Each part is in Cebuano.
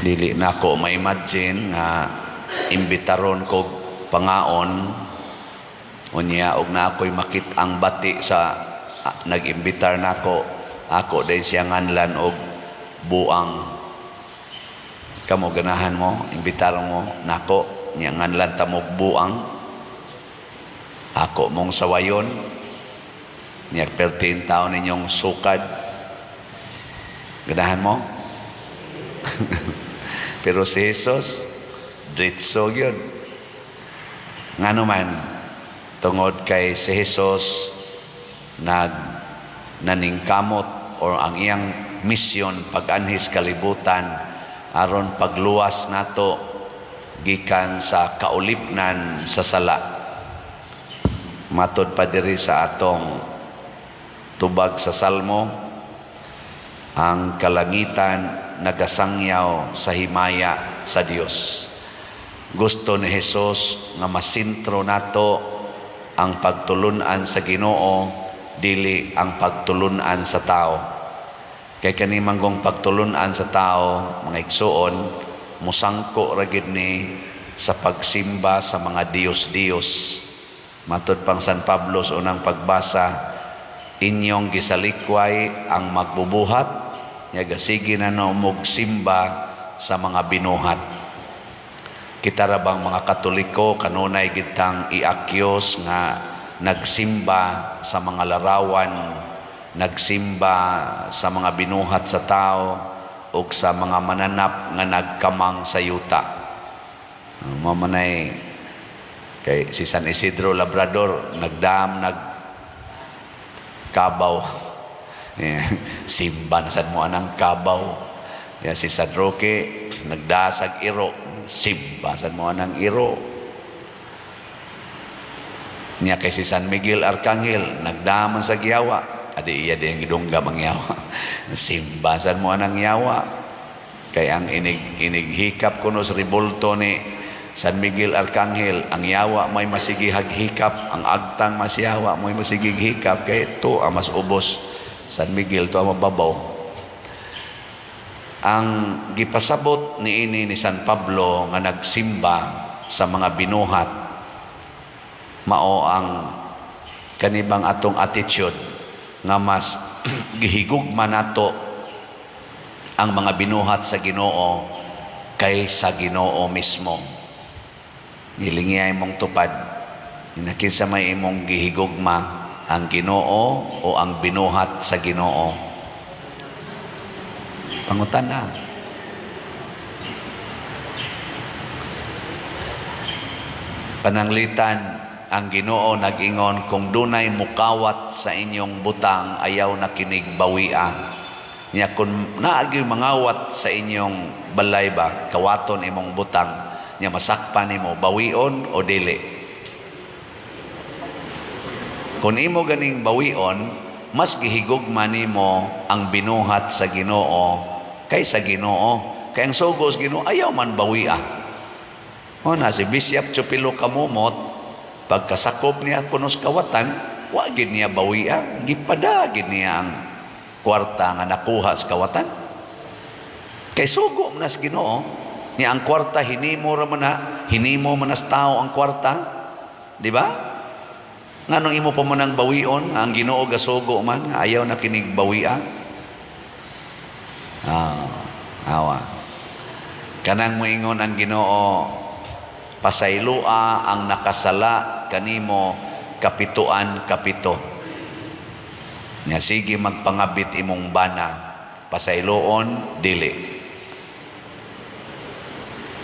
Dili nako ma-imagine nga imbitaron kog pangaon, unya og na ako'y makit-ang bati sa nag-imbitar nako, ako din siya nganlan og buang. Kamo, ganahan mo imbitar mo nako nya nganlan ta mog buang, ako mong sawayon nya pertiin taon ninyong sukad? Ganahan mo? Pero si Jesus, diretso gyud. Ngano man? Tungod kay si Jesus nag naningkamot or ang iyang misyon pag-anhis kalibutan aron pagluwas nato gikan sa kaulipnan sa sala. Matod pa diri sa atong tubag sa Salmo, ang kalangitan nagasangyaw sa himaya sa Dios. Gusto ni Jesus nga masintro nato ang pagtulunan sa Ginoo, dili ang pagtulunan sa tao. Kay kani manggong pagtulunan sa tao, mga igsuon, musangko ra gid ni sa pagsimba sa mga diyos-diyos. Matod pang San Pablo sa unang pagbasa, inyong gisalikway ang magbubuhat nya gasige na no mog simba sa mga binuhat. Kita ra bang mga Katoliko kanunay gitang i-accuse nga nagsimba sa mga larawan, nagsimba sa mga binuhat sa tao ug sa mga mananap nga nagkamang sa yuta. Mao manay kay si San Isidro Labrador nagdam nag kabaw. Yeah. Simba na sad mo anang kabaw. Yeah, si San Roque nagdasag iro. Simba sad mo anang iro. Niya kay si San Miguel Arcangel nagdaman sa giyawa. Adi iya din gidunggam ang yawa. Simba sad mo anang yawa. Kay ang inig inig hikap kuno sa ribulto ni San Miguel Arcangel, ang yawa may masigi haghikap, ang agtang masyawa may masigi hikap, kay ito ang mas ubos. San Miguel to ang mababaw. Ang gipasabot niini ni San Pablo nga nagsimba sa mga binuhat, mao ang kanibang atong attitude nga mas gihigugma nato ang mga binuhat sa Ginoo kaysa Ginoo mismo. Gilingiyay mong tupad. Kinsa may imong gihigugma, ang Ginoo o ang binuhat sa Ginoo? Pangutana. Pananglitan, ang Ginoo nag-ingon, kung dunay mukawat sa inyong butang, ayaw na kinig bawia. Nya kung naagi mangawat sa inyong balay ba, kawaton imong butang, nya masakpan nimo, bawion o dili? Kung imo ganing bawion, mas gihigugma nimo ang binuhat sa Ginoo kaysa Ginoo. Kay ang sugo sa Ginoo ayaw man bawia. O na si Bishop Chupilo Kamumot, pagkasakop niya kunos kawatan, wa gid niya bawia, gipada gid niya ang kwarta nga nakuha sa kawatan. Kay sugo man sa Ginoo, niya ang kwarta hinimo ra man na, hinimo man sa tao ang kwarta, di ba? Nganong imo pa man ang bawion, ang Ginoo gasugo man, ayaw na kinig bawia. Ah, awa. Kanang moingon ang Ginoo, pasaylua ang nakasala kanimo kapituan kapito. Nya sige magpangabit imong bana, pasayloon dili.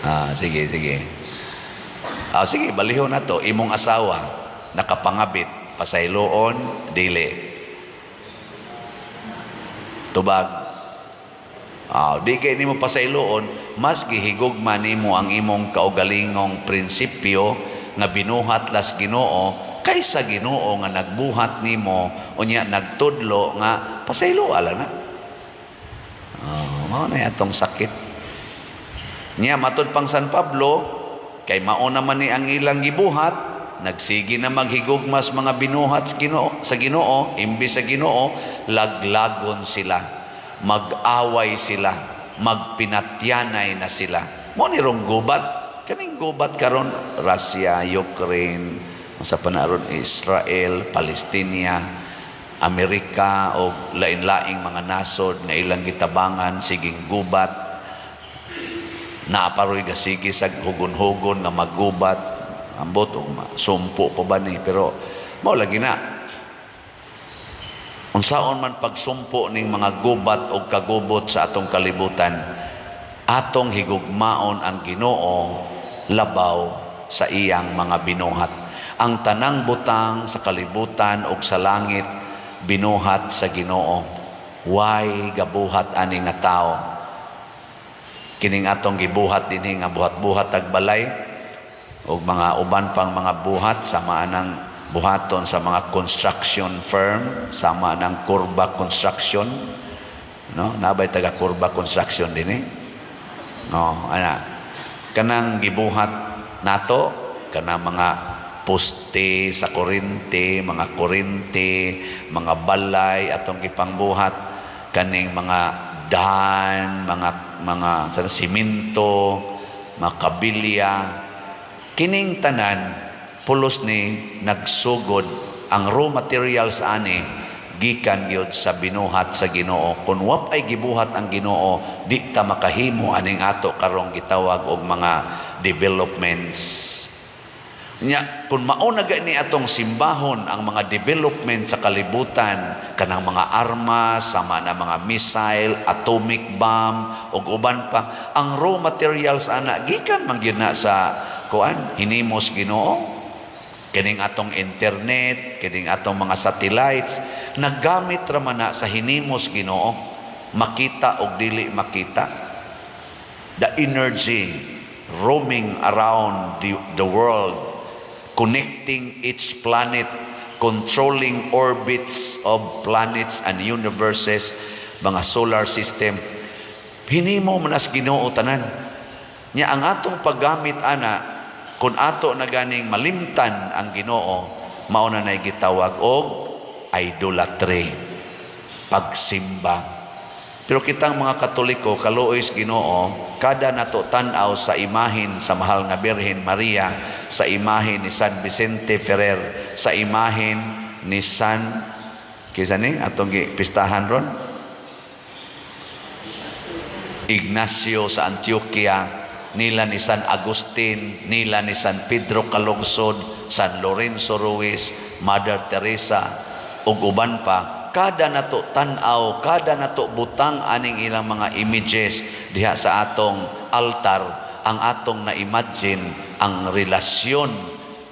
Ah, sige, sige. Ah, sige, balihon na to. Imong asawa nakapangabit, pasayloon dili? Tubag. Ah, di kay nimo pasayloon, mas gihigugma nimo ang imong kaugalingong prinsipyo nga binuhat las Ginoo kaysa Ginoo nga nagbuhat nimo unya nagtudlo nga pasaylo ala na. Ah, mao na atong sakit. Nya matud pang San Pablo, kay mao naman ni ang ilang gibuhat, nagsige na maghigugmas mga binuhat sa Ginoo imbis sa Ginoo, laglagon sila, mag-away sila. Magpinatyanay na sila. Mao ni rong gubat, kaning gubat karon, Russia, Ukraine, sa panaron Israel, Palestina, Amerika o lain-laing mga nasod nga ilang gitabangan, siging gubat. Naaparoy gasige sa hugon-hugon nga maggubat, ambot og sumpo pa ba ni, pero mao lagi na. Unsaon man pagsumpo ning mga gubat o kagubot sa atong kalibutan, atong higugmaon ang Ginoo labaw sa iyang mga binuhat. Ang tanang butang sa kalibutan ug sa langit binuhat sa Ginoo. Way gabuhat ani nga tao. Kining atong gibuhat dinhi nga buhat-buhat ag balay ug mga uban pang mga buhat, sama anang buhaton sa mga construction firm, sama ng Kurba Construction, no? Nabay taga Kurba Construction dinhi? No, ana kanang gibuhat nato, kanang mga poste sa kuryente, mga kuryente, mga balay atong gipangbuhat, kaning mga dan, mga sa simento, mga kabilya, kining tanan pulos ni nagsugod ang raw materials ani gikan gyud sa binuhat sa Ginoo. Kung wa ay gibuhat ang Ginoo, di ta makahimo aning ato karong gitawag og mga developments. Nya kung mao na gani atong simbahon ang mga development sa kalibutan, kanang mga armas sama na mga missile, atomic bomb ug uban pa, ang raw materials ana gikan man gyud na sa kuan, hinimos Ginoo. Kining atong internet, kining atong mga satellites, naggamit ra man na sa hinimos Ginoo, makita og dili makita. The energy roaming around the world, connecting each planet, controlling orbits of planets and universes, mga solar system. Hinimo man as Ginoo tanan. Nya ang atong paggamit ana, kung ato na ganing malimtan ang Ginoo, mao na nay gitawag og idolatry, pagsimba. Pero kitang mga Katoliko, kaluoy sa Ginoo, kada nato tan-aw sa imahin sa Mahal nga Birhen Maria, sa imahin ni San Vicente Ferrer, sa imahin ni San kinsa ni atong gipistahan ron, Ignacio sa Antioquia, nila ni San Agustin, nila ni San Pedro Calungsod, San Lorenzo Ruiz, Mother Teresa, ug uban pa, kada nato tan-aw, kada nato butang aning ilang mga images diha sa atong altar, ang atong na-imagine ang relasyon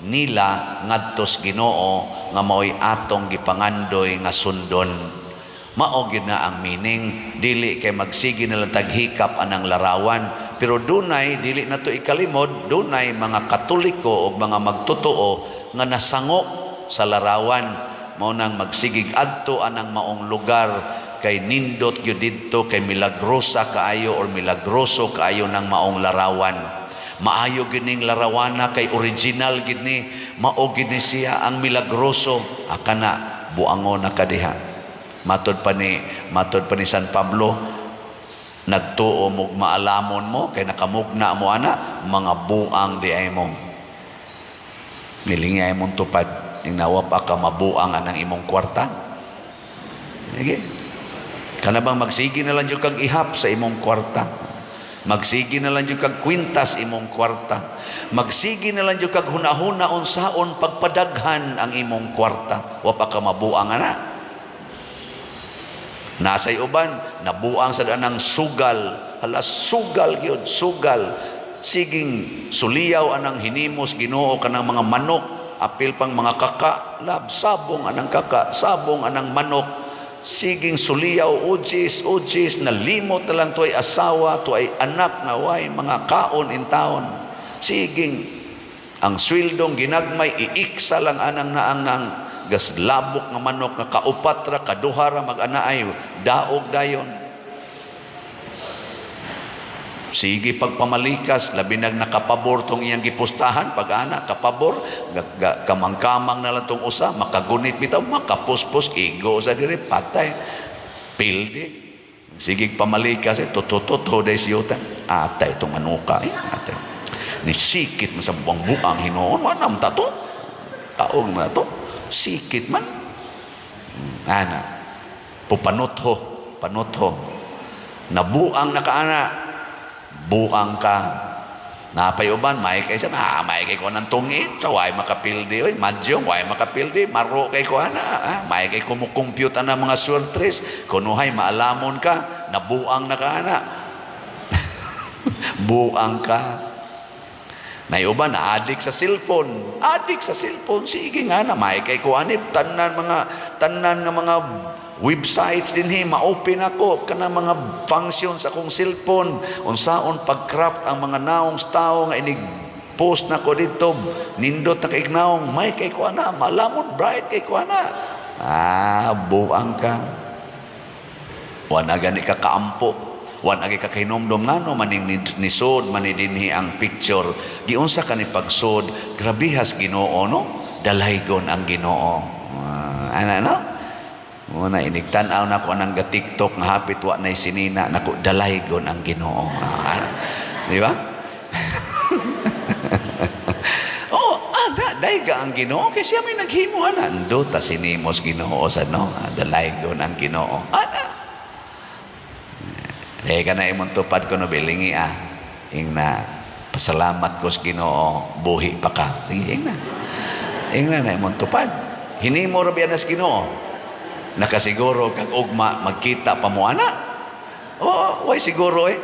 nila ngadtos Ginoo nga mao'y atong gipangandoy nga sundon. Mao gyud na ang meaning, dili kay magsige na lang taghikap anang larawan. Pero dunay, dili na to ikalimod, dunay mga Katoliko o mga magtotoo nga nasango sa larawan. Mao nang magsigig adto anang maong lugar kay nindot gyud didto, kay milagrosa kaayo or milagroso kaayo ng maong larawan. Maayo gyud ning larawana kay original gyud ni, mao gyud ni siya ang milagroso. Akana buangon na kadiha. Matod pa ni San Pablo, nagtuo mo maalamon mo kay nakamugna mo ana, mga buang di ay mo. Nilingi ay mong tupad ning nawa pa ka mabuang anang imong kwarta. Sige. Kana bang magsige na lang jud kag ihap sa imong kwarta. Magsige na lang jud kag kwintas imong kwarta. Magsige na lang jud kag hunahuna unsaon pagpadaghan ang imong kwarta. Wa pa ka mabuang ana. Nasay uban, nabuang sa danang sugal. Hala, sugal gyud, sugal. Siging suliyaw anang hinimos Ginoo kanang mga manok, apil pang mga kaka, lab sabong anang kaka, sabong anang manok. Siging suliyaw, ujis, ujis, nalimot na lang tuay asawa, tuay anak nga way mga kaon in taon. Siging ang swildong ginagmay, iiksa lang anang naang nang gas labok nga manok nga kaupat ra, kaduha ra mag-anaay, daog dayon. Sige pagpamalikas, labi nag nakapabor tong iyang gipustahan, pag ana kapabor, kamang-kamang na lang tong usa, makagunit bitaw, makapuspos, igo sa diri, patay. Pildi. Sige pamalikas eh, tutututo day siyuta. Atay itong manuka eh. Atay. Ni sikit man sa buang-buang hinuon. Wanam ta to. Taong na to. Sikit man. Ana. Pupanutho. Panutho. Nabuang na ka ana. Buang ka. Napay uban, may kay sa, ah, may kay ko ng tungit, so way makapildi, oy, madyo, way makapildi, maro kay ko ana, ah, may kay kumukompute ana mga swertres, kunuhay maalamon ka, nabuang na ka ana. Buang ka. Nay uban na adik sa cellphone, adik sa cellphone, sige nga na, may kay ko anip tanan nga mga websites dinhi ma-open ako kana mga functions akong cellphone, unsaon pag-craft ang mga naong sa tao nga inig post na ko dito, nindot na kay naong, may kay ko ana, malamon bright kay ko ana. Ah, buang ka. Wa na gani ka kaampo. Wa na ka kahinumdom ngano maning nisod man ni dinhi ang picture. Giunsa ka ni pagsod, grabihas Ginoo, no? Dalaygon ang Ginoo. Ah, ana no? Muna inig tan-aw na ko anang ga TikTok nga hapit wa nay sinina nako, dalaygon ang Ginoo. Ah, ana. Di ba? Oh, ada dayga ang Ginoo kay siya may naghimo ana. Ando ta sinimos Ginoo sa no. Ah, dalaygon ang Ginoo. Ana. Eh kana imong tupad ko no bilingi ah. Ingna, pasalamat ko sa Ginoo, buhi pa ka. Sige, ingna. Ingna na imong tupad. Hinimo ra biya na sa Ginoo. Nakasiguro kag ugma magkita pa mo ana. Oo, way siguro eh.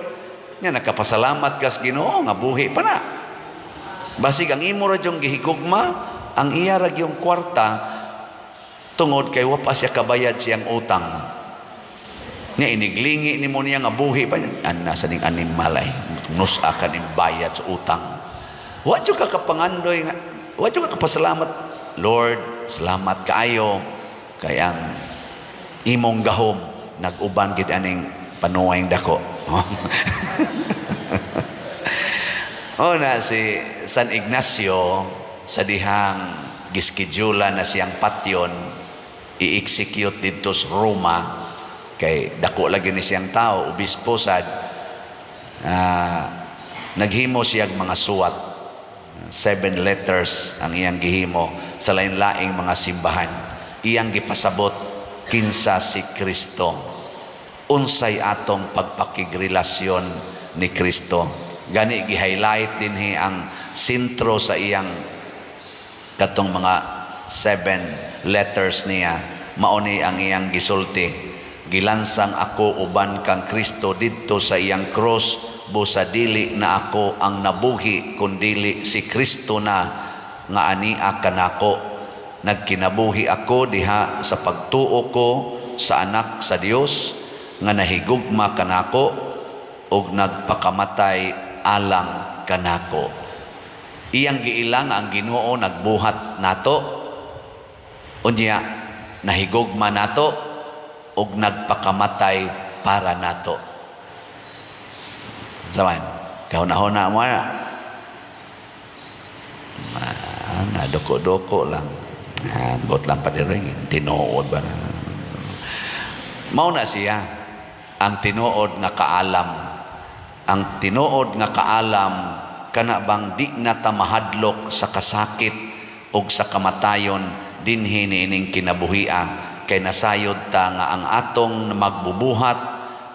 Nya nakapasalamat ka sa Ginoo nga buhi pa na. Basig ang imo ra yung gihigugma, ang iya ra gyung kwarta tungod kay wa pa siya kabayad siyang utang. Nga iniglingi nimo niya nga buhi pa niya. Ana sa ning animal ay nusa ka ning bayad sa utang. Wa jud ka kapangandoy nga, wa jud ka kapasalamat. Lord, salamat kaayo kay ang imong gahom nag-uban gid aning panuway dako. O na si San Ignacio, sa dihang giskedyula na siyang patyon, i-execute didto sa Roma kay dako lagi ni siyang tao, obispo sad, naghimo siyang mga suwat, seven letters ang iyang gihimo sa lain-laing mga simbahan. Iyang gipasabot kinsa si Kristo, unsay atong pagpakigrelasyon ni Kristo. Gani gi-highlight dinhi ang sentro sa iyang katong mga seven letters niya. Mao ni ang iyang gisulti: "Gilansang ako uban kang Kristo didto sa iyang cross, busa dili na ako ang nabuhi kundili si Kristo na nga ania kanako. Nagkinabuhi ako diha sa pagtuo ko sa anak sa Dios nga nahigugma kanako ug nagpakamatay alang kanako." Iyang giilang ang Ginoo nagbuhat nato, unya nahigugma nato ug nagpakamatay para nato. Saman, kahuna-huna mo na. Ah, na doko-doko lang. Ah, bot lang pa din tinuod ba na. Mao na siya ang tinuod nga kaalam. Ang tinuod nga kaalam kana bang di na ta mahadlok sa kasakit ug sa kamatayon dinhi niining kinabuhia kay nasayod ta nga ang atong magbubuhat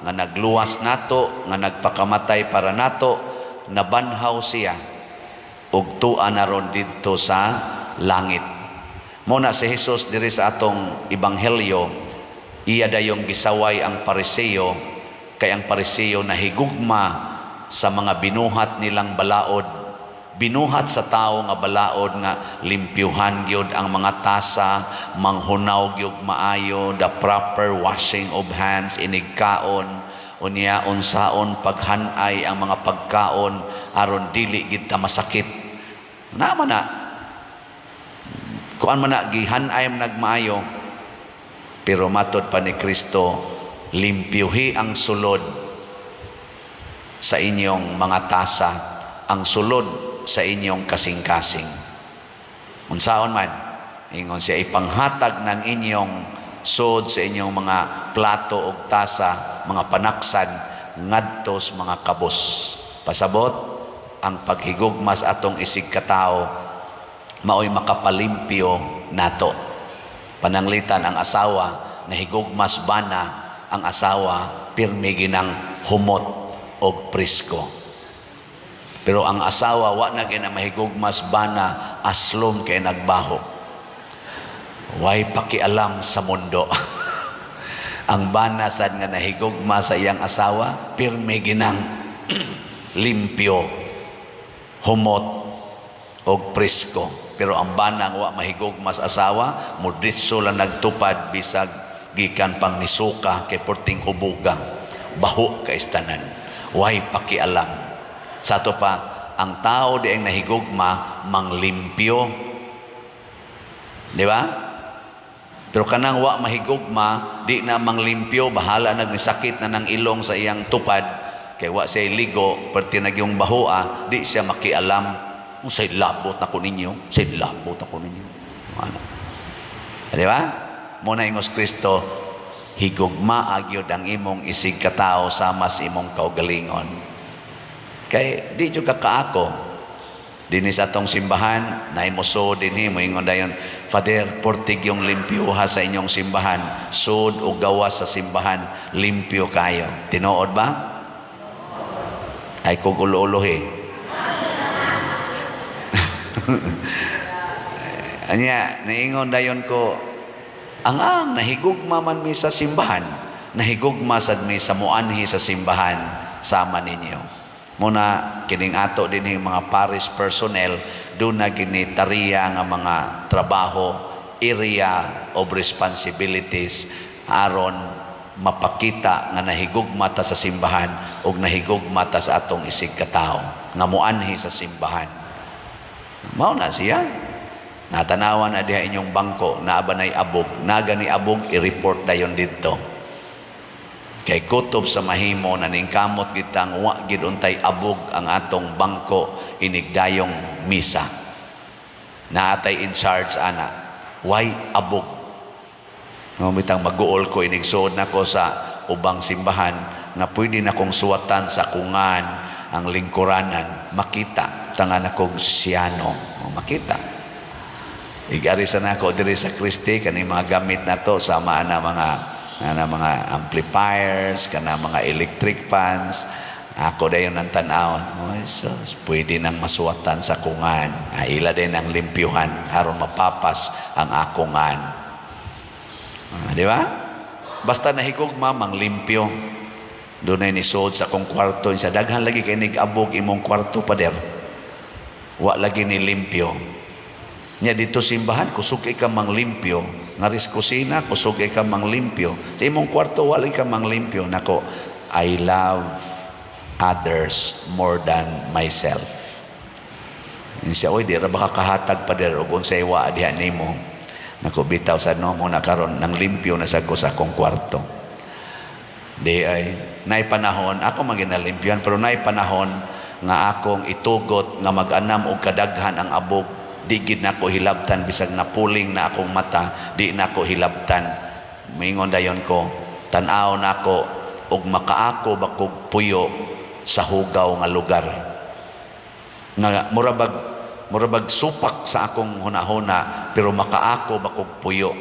nga nagluwas nato, nga nagpakamatay para nato, nabanhaw siya ug tua na ron didto sa langit. Mao na si Jesus diri sa atong ebanghelyo, iya dayong gisaway ang Pariseo kay ang Pariseo nahigugma sa mga binuhat nilang balaod, binuhat sa tao nga balaod nga limpyuhan gyud ang mga tasa, manghunaw gyud maayo, the proper washing of hands inigkaon, unya unsaon paghanay ang mga pagkaon aron dili gid ta masakit. Na man na kuan man na gihanay man nagmaayo, pero matod pa ni Kristo, limpyuhi ang sulod sa inyong mga tasa, ang sulod sa inyong kasing-kasing. Unsaon man, ingon siya, ipanghatag ng inyong sod sa inyong mga plato o tasa. mga panaksan ngadto sa mga kabos. Pasabot, ang paghigugma sa atong isig katawo maoy makapalimpyo nato. Pananglitan ang asawa nahigugmas bana, ang asawa pirmi ginang humot og presko. Pero ang asawa wa na gina mahigugmas bana, aslom kay nagbaho. Way pakialam sa mundo. Ang bana sad nga nahigugma sa iyang asawa, pirmi ginang limpyo, humot og presko. Pero ang bana nga wa mahigugma sa asawa, mudritso lang nagtupad bisag gikan pang nisuka kay porting hubuga. Baho kay tanan. Way pakialam. Sa ato pa, ang tao di ang nahigugma manglimpyo. Di ba? Pero kanang wa mahigugma, di na manglimpyo, bahala nagnisakit na ng ilong sa iyang tupad, kay wa siya ligo, perti nagyong bahoa, di siya makialam. Unsay labot ako ninyo, say labot ako ninyo. Ano? Di ba? Muna ingos Kristo, higugmaa gyud ang imong isig katao sama sa imong kaugalingon. Kay di jud ka kaako. Dinhi sa atong simbahan, naay musuod dinhi, moingon dayon, "Father, portig yung limpyuha sa inyong simbahan, sud o gawas sa simbahan, limpyo kayo." Tinuod ba? Ay kog ulo-ulohi. Anya, naingon dayon ko, ang nahigugma man mi sa simbahan, nahigugma sad mi sa muanhi sa simbahan sama ninyo. Muna kining ato dinhi mga parish personnel, doon na gini tariya nga mga trabaho, area of responsibilities, aron mapakita nga nahigugma ta sa simbahan ug nahigugma ta sa atong isig katawo nga muanhi sa simbahan. Mao na siya. Natanawan na diha inyong bangko, naa ba nay abog, naga ni abog, i-report dayon didto. Kay kutob sa mahimo na ningkamot gitang wa gid untay abog ang atong bangko inigdayong misa. Naatay in charge ana. Why abog? No, bitang mag-uol ko inigsuod nako sa ubang simbahan nga pwede na kong suwatan sa kungan ang lingkuranan, makita tangan akong siyano, o, makita. Igari sa nako diri sa Kristi kani mga gamit nato sama ana mga amplifiers, kana mga electric fans. Ako dayon ang tan-awon. Oh, sus, pwede nang masuwatan sa kungan. Ay, ila din ang limpyuhan aron mapapas ang akungan. Ah, di ba? Basta nahigugma mang limpyo. Doon ay nisuod sa akong kwarto. Sa daghan lagi kay nig-abog imong kwarto, pader. Wa lagi ni limpyo. Nya dito simbahan, kusog ka mang limpyo. Ngaris kusina, kusog ka mang limpyo. Sa imong kwarto, wala ka mang limpyo. Nako, I love others more than myself. Yun siya, "Oy, di ra ba ka kahatag, pader, og unsay wa diha nimo?" Nako, bitaw sa no mo na karon nang limpyo na sa ko sa akong kwarto. Di ay nay panahon ako maginalimpyohan, pero nay panahon nga akong itugot nga mag-anam og kadaghan ang abog, di gid nako hilabtan. Bisag napuling na akong mata, di nako hilabtan. Moingon dayon ko, tan-aw nako og makaako ba kog puyo sa hugaw nga lugar nga murabag supak sa akong hunahuna, pero makaako ba kog puyo.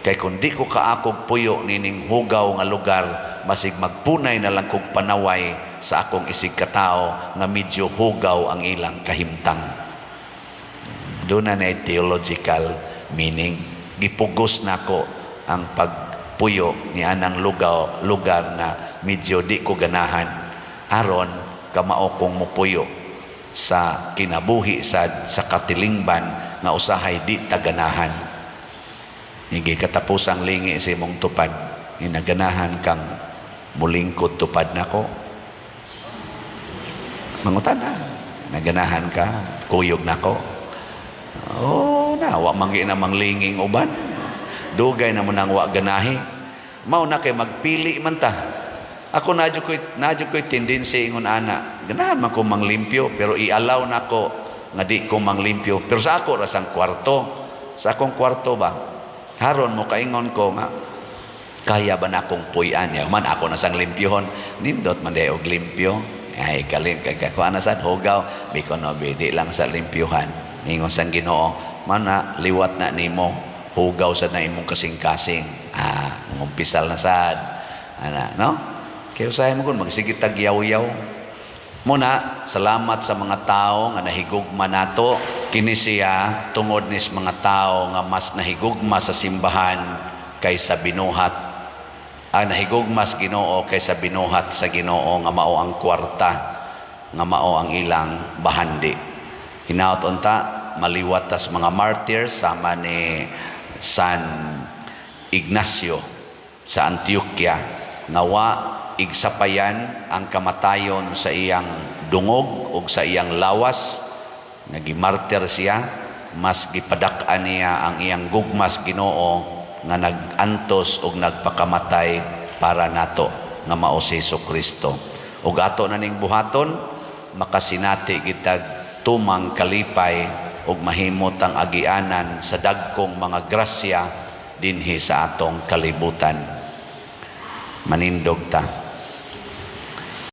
Kay kung di ko kaakog puyo nining hugaw nga lugar, masig magpunay na lang kog panaway sa akong isig katao nga medyo hugaw ang ilang kahimtang. Doon na theological meaning. Gipugos nako ang pagpuyo ni anang lugar nga medyo di ko ganahan aron kamao kong mupuyo sa kinabuhi sa katilingban nga usahay di taganahan. Higi katapusang lingi sa imong tupad, inaganahan kang mulingkod tupad nako? Mangutan na, naganahan ka kuyog nako? Oh, na wa man na manglinging uban, dugay na mo nang wa ganahi. Mao na kay magpili man ta. Ako na ko'y tendency ingon ana, ganahan man ko manglimpyo, pero i-allow nako nga di ko manglimpyo, pero sa ako ra sang kwarto, sa akong kwarto ba. Haron mo kaingon ko nga Kaya ba na akong puy-an? Ya man ako na sang limpyohon. Nindot man diay og limpyo. Ay kalim kay kakuha na sad hugaw bikon no di lang sa limpyuhan. Ningon sang Ginoo, mana liwat na nimo, hugaw sad na imong kasing-kasing. Ah, ngumpisal na sad. Ana, no? Kaya usahay mo kun magsige tag yaw-yaw. Muna, salamat sa mga tao nga nahigugma nato. Kini siya tungod nis mga tao nga mas nahigugma sa simbahan kaysa binuhat. Ang nahigugma sa Ginoo kaysa binuhat sa Ginoo nga mao ang kwarta, nga mao ang ilang bahandi. Hinaot unta maliwat tas mga martyrs sama ni San Ignacio sa Antioquia nga wa igsapayan ang kamatayon sa iyang dungog ug sa iyang lawas nga gimartir siya. Mas gipadak-an niya ang iyang gugmas Ginoo nga nag-antos ug nagpakamatay para nato nga mao si Hesus Kristo. Ug ato na ning buhaton, makasinati gitag tumang kalipay ug mahimot ang agianan sa dagkong mga grasya dinhi sa atong kalibutan. Manindog ta.